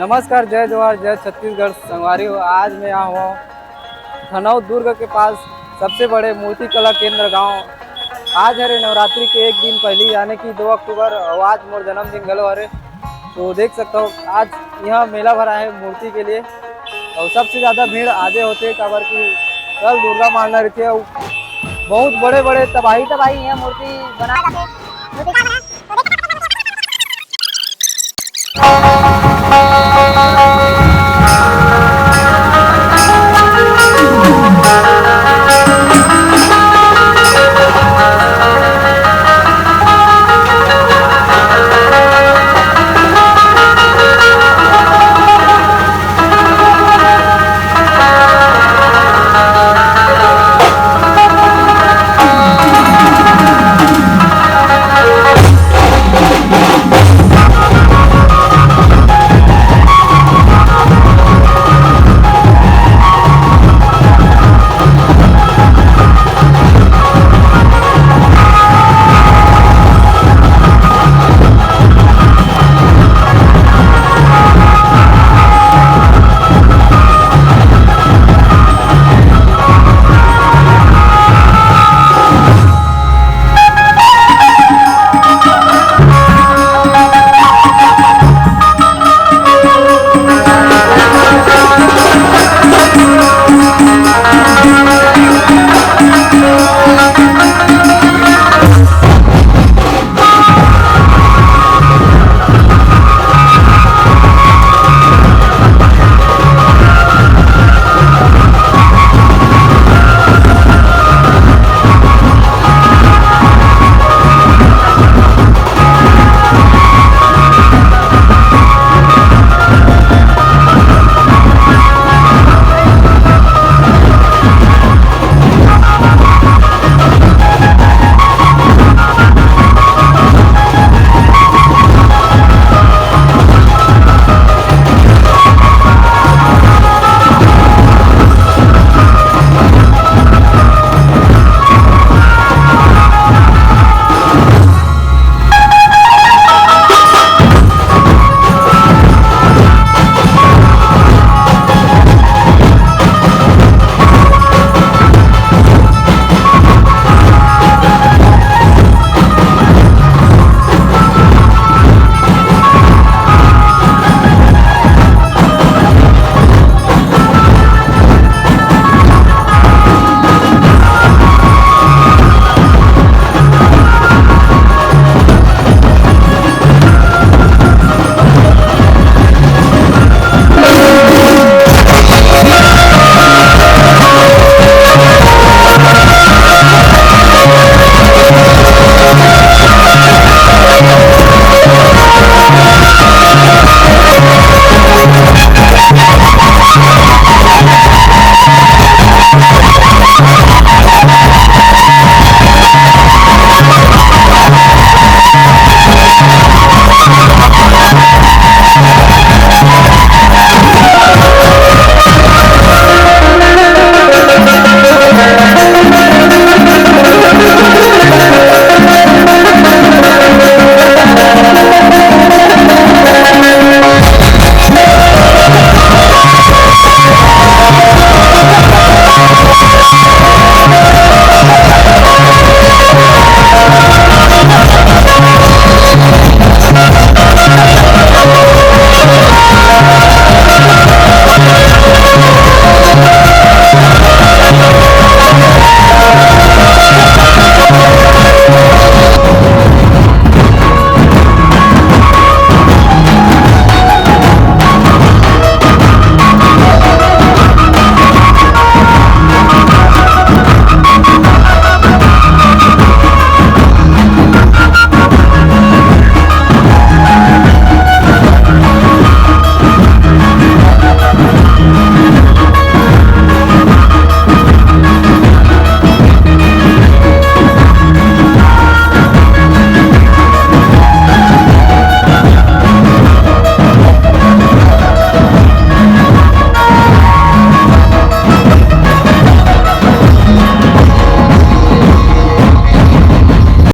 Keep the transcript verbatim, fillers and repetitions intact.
नमस्कार, जय जोहार, जय छत्तीसगढ़। संगवारी हो, आज मैं आया हुआ हूँ खनौद दुर्ग के पास सबसे बड़े मूर्ति कला केंद्र गांव। आज हरे नवरात्रि के एक दिन पहले, यानी कि दो अक्टूबर, और आज मोर जन्मदिन घलो हरे। तो देख सकता हो, आज यहाँ मेला भरा है मूर्ति के लिए, और सबसे ज़्यादा भीड़ आजे होते, काबर कि कल दुर्गा मांडा रहते, और बहुत बड़े बड़े तबाही तबाही यहाँ मूर्ति बना।